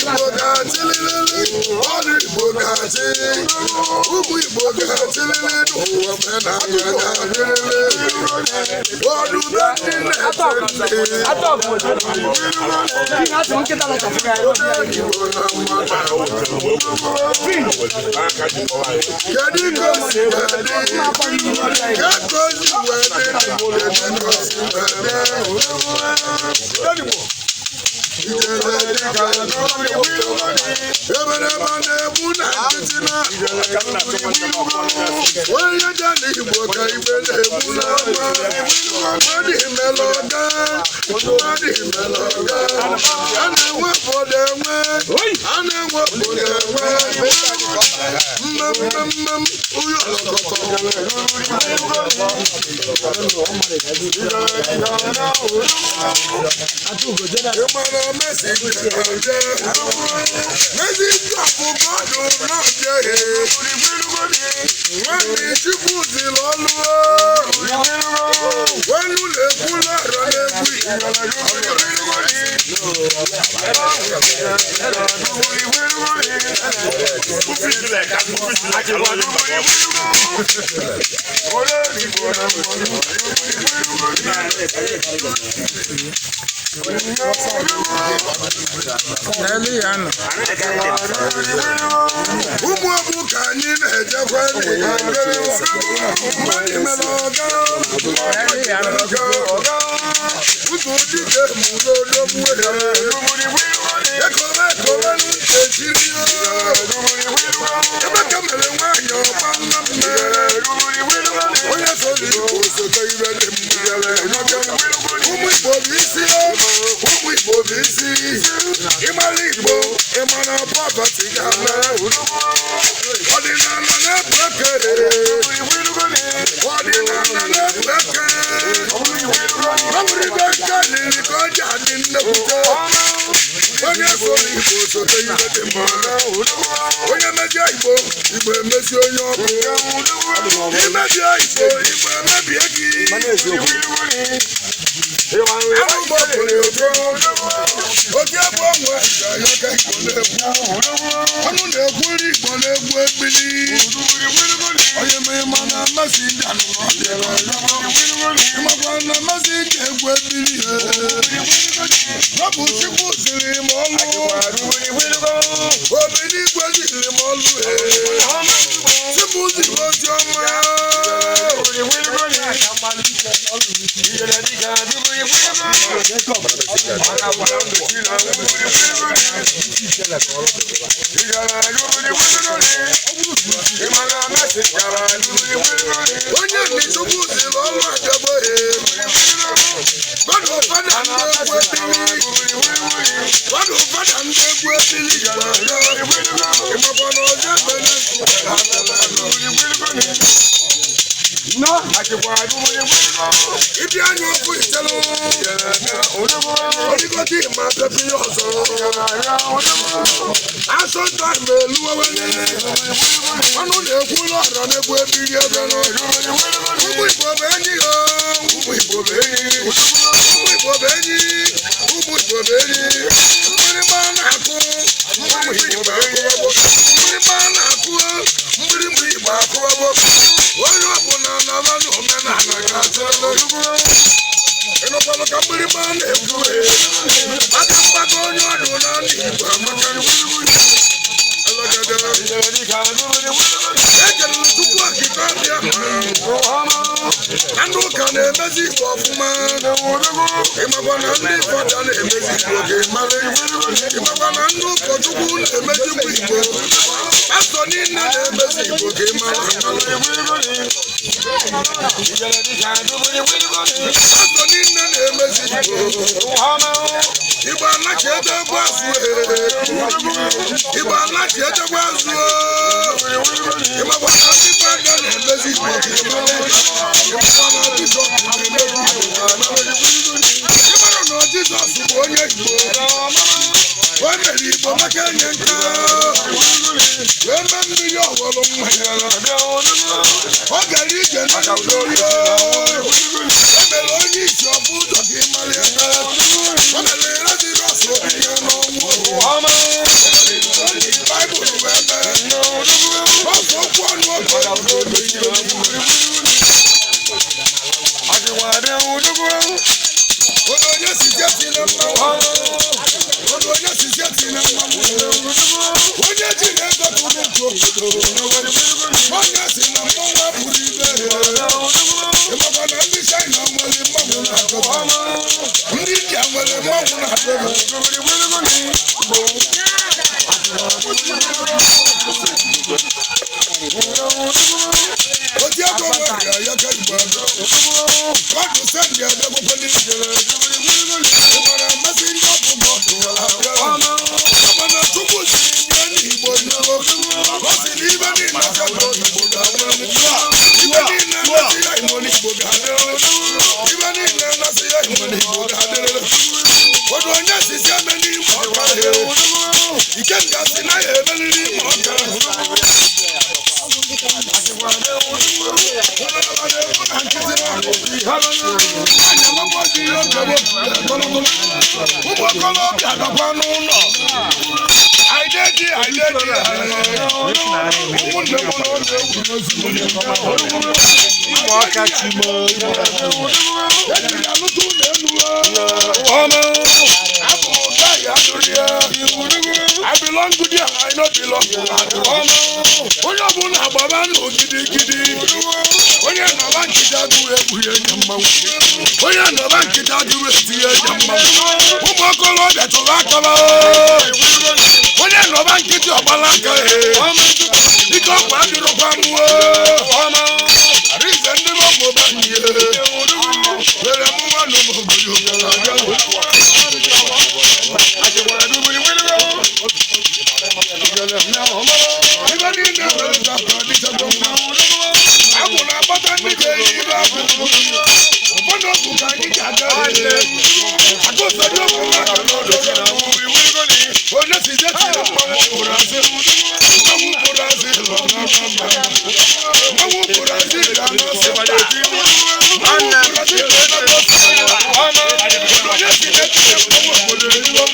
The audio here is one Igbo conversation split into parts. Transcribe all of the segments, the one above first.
Igbo ga-achịlịlị, ọrụ Igbo ga-achị, ụmụ Igbo ga-achịlịlị n'ụwa, omenala ga-adịrịrị. Ọdụbe ndị na-eche ntị. Igbo na mmadụ. Kedu ka o si wee dị? Ka o si wee dị? Kedu ka o si wee dị? Ijele dịka eberebe na-egbu na nkịtị na onye je n'Igbo ka igbe na-egbu n'ama. Mmadụ imela ọga, mmadụ imela ọga. A na-enwe obodo enwe, a na-enwe obodo enwe. Mmemmemmem uyo ọlọkọtọ. Ịmara Messi ga-eje. Messi bụ gọdụ na-abịaghị. Nwanne Chukwu ziri ọlụ. Wenu na-ekwu n'arọ na-egbu. Ụmụ ọbụ ka anyị na-ejekwa. Mmadụ mere ọga, ụzọ dike mụrụ. Ekobe ekobe n'uche chiri, ebe ka mere nwaanyị ọgba mma mma. Onye soro Igbo sote ibe dị mma. Ụmụ Igbo bụ isi, ụmụ Igbo bụ isi. Ịmara Igbo, ịmara poverty ga-ama. Ọdịnala na-ebu eke, ọdịnala na-ebu eke. Ọ bụrụ ibe nke liri ka ọ ji adị nnekwute. Onye soro Igbo sote ibe dị mma. Onye mejie Igbo, Igbo emezi onye ọkụ. Imebie Igbo, Igbo emebie gị. Arụgbọpụrụ otu ebe onwe ya ka Igbo na-ekwu. Ọnụ na-ekwuri Igbo na-egbu ebili. Onye ma na mmasị ndị anụrụ, ịmakwa na mmasị ndị egwu ebili. Ọ bụ Chukwu ziri m ọlụ, obi n'igwe ziri m ọlụ, si m ziri ozi ọma. Onye ndị Chukwu ziri ọlụ abịagboghe. Gbadụ fada ndị egwu ebili, gbadụ fada ndị egwu ebili. Ịmakwa na ọjọ ebele. Ịbịa anya ọkụ itelu odigodi ma pepe ihe ọzọ. Asọmpi ma eluwewele. Ọnụ na-ekwu ụlọ na-egwu ebili ebe. Ụmụ Igbo bụ enyi ha, ụmụ Igbo bụ enyi, ụmụ Igbo bụ enyi, ụmụ Igbo bụ enyi. Mgbịrịgba na-akụ, mgbịrịgba Igbo akụwagbo. Mgbịrịgba na-akụ, mgbịrịgba Igbo akụwagbo. Onye ọbụla naba n'omenala ga-atụrụ. Ịnụkwanụ ka mgbịrịgba na-ekwu maka mgbago onye ọdụ na ndị Igbo amaka. Ekelere Chukwu okike ọbịa na ndị ụka na-emezi Igbo ọfụma. Ịmakwa na ndị fada na-emezi Igbo ka ịmara. Ịmakwa na ndị ụkọchukwu na-emezikwa Igbo. Pastọ niile na-emezi Igbo ka ịmara. Pastọ niile na-emezi Igbo. Igbo anachi edegwu azụ, Igbo anachi edegwu azụ. Ịmakwa na ndị fada na-emezi Igbo ka ịmara. Ịmakwa na bishọp na-emezi Igbo ka ịmara. Ịmara na Jizọs bụ onye Igbo. O mere Igbo maka enye nka wee mee mmiri ọghọrọ mmanya. Ọ gara ije na mmiri. O mere onye isi ọbụ ụzọ ka ịmara ya. O mere Lazarọs obi ya n'ọnwụ. Baịbụl wee mee ọsọ okwu ọnụ ọkụ. Onye onye sisi eti na mmanwụ, onye onye sisi eti na mmanwụ, onye jiri ego tụrụ ntu obodo, onye si na mmanwụ apụrụ ibe. Ịmakwa na ndị China nwere mmanwụ na-atọba, ndị India nwere mmanwụ na-atọba. Oti ego nwere ya ka Igbo abịa. Gọdụ sendị abịakwụkwọ n'ije. Ịmara amasị ndị ọbụ gọdụ abịa. Mana Chukwu siri nye n'Igbo nyere. Ọ sị na ibe niile aka Igbo ga-anwụ. Ibe niile na-asị ya Igbo n'Igbo ga-adịrị. Ibe niile na-asị ya Igbo n'Igbo ga-adịrị. Odu onye sisi eme n'Imo ọka. Ike nga si na ya emeriri Imo ọka. Ụmụ okorobịa nọkwa n'ụlọ. Àìdéjì àìdéjì ụmụnne m n'oge egwu. Imo aka chimo. Ejiri alụta ụlọ elu. Abụ m gaghị adụrụ ya. I belong to there, I no belong to that. Onye ọbụla agbaba nụ gidigidi. Onye nọba nkịta gụrụ egwu ya enye mmanwụ. Onye nọba nkịta gụrụ eti ya enye mmanwụ. Ụmụ okorobịa tụrụ akaba. Onye nọba nkịtị ọgbala aka. Ike ọkwa adịrọkwa mụọ. Arize ndị bụ ọmụ nye. Were mụ nwa n'ụmụ obodo. Ibe niile mere ka ọ dịchago mma. Agwụ na-akpata ndị ga-eyi ibe agwụ. Ụfọdụ ọgwụ ka anyị ji aga ele. Agụsọdị ọgwụ maka n'ọdụ. Onye si je tiri mmanwụ pụrụ asị. Mmanwụ pụrụ asị lọ n'aka mma. Mmanwụ pụrụ asị ga n'asị. Mmanwụ pụrụ asị ga n'asị. Onye si je tiri mmanwụ obodo eriwo.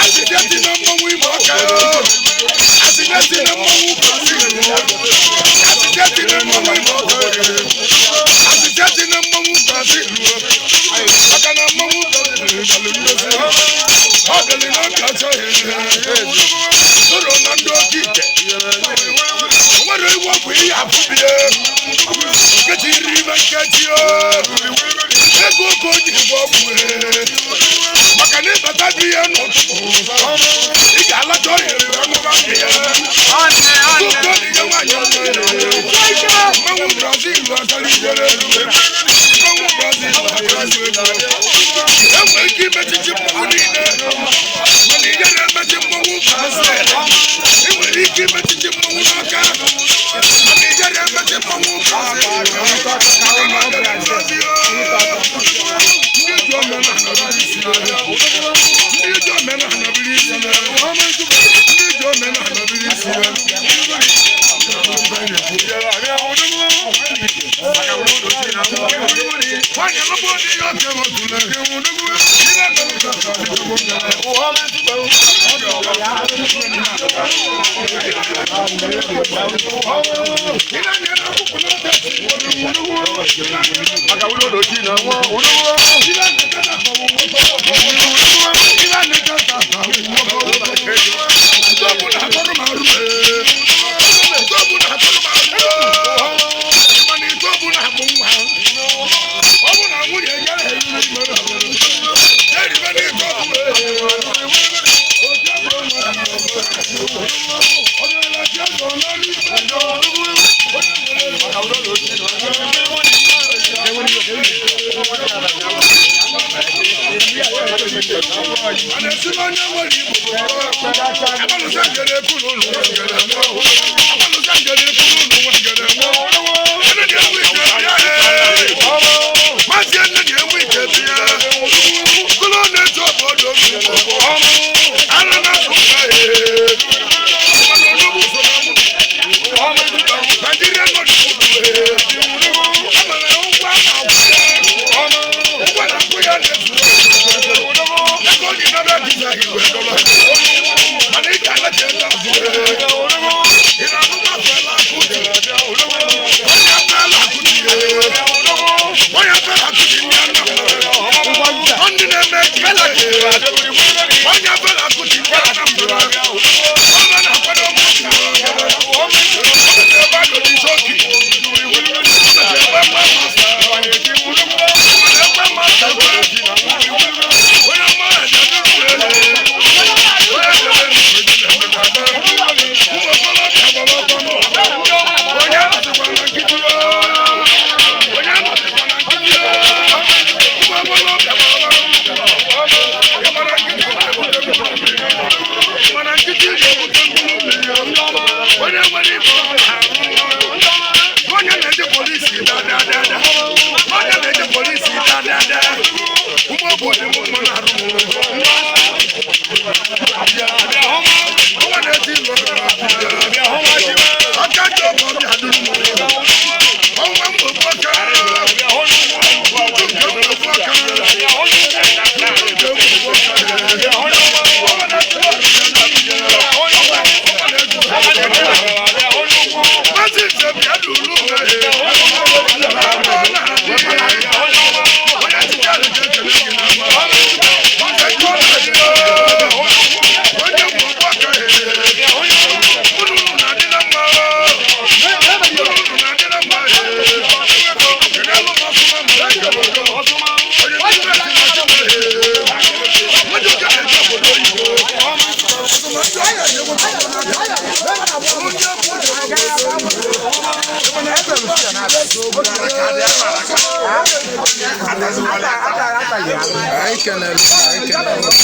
Asị je tiri mmanwụ Imo ọka. Asị je tiri mmanwụ Brazil. Asị je tiri mmanwụ Imo ọka. Asị je tiri mmanwụ Brazil. Maka na mmanwụ Brazil galụ ndozi. Ọ bịalị na ọbịa achọghị. Soro na ndị oke ike. O nwere iwu ọgwụ ihe afụbie. Nkechi iri ime nkechi o. Ego oge o ji gwa ọgwụ e. Maka na ịbata dị ya n'ụtụtụ. Ị ga-alacha ohere aṅụba nke ya. Tupu ọ dị ya nwaanyị ọzọ. Mmanwụ Brazil akara ijere. Mmanwụ Brazil akara ijere. Enwere ike imechichi mmanwụ niile. Mana ijere emechi mmanwụ Brazil. Ị nwere ike imechichi mmanwụ n'aka. Mana ijere emechi mmanwụ Brazil. Maka na ọ dịrị Brazil. Ndị ji omenala biri isi ya. Ndị ji omenala biri isi ya. Ndị ji omenala biri isi ya. Nwaanyị alụgbọ dị ya oke otule. Ihe mere ka ọ dị mma. Ị na-anụkwa Fela Kuti? Onye Fela Kuti, onye Fela Kuti ndị Anambra, ndị na-eme ejije. Onye Fela Kuti ndị Anambra, ọma na-akwado mmadụ. Ebe a nọ n'Isoki, ebe mma masa, ebe masa onye mma onye nwere ibe onye na-eje polisi dadadada, onye na-eje polisi dadada. Ụmụ obodo m mma na-arụ m ọnwa na-eti ilu aka ji ọbụ ọbịa duru m ọnwa mgbogbo aka uju nke mgbogbo aka uju nke mgbogbo aka ọnwa na-eti Mazi nze bịa duru m. Onye tijara ga-ekele gị na mma. Onye mgbogbo aka unu na-adị na mma. Unu na-adị na mma. Kenelu m ọfụma ma ọ onye ndị na-achị na-achị m. Onye na-eje obodo oyibo. Anyị kelere, anyị kelere.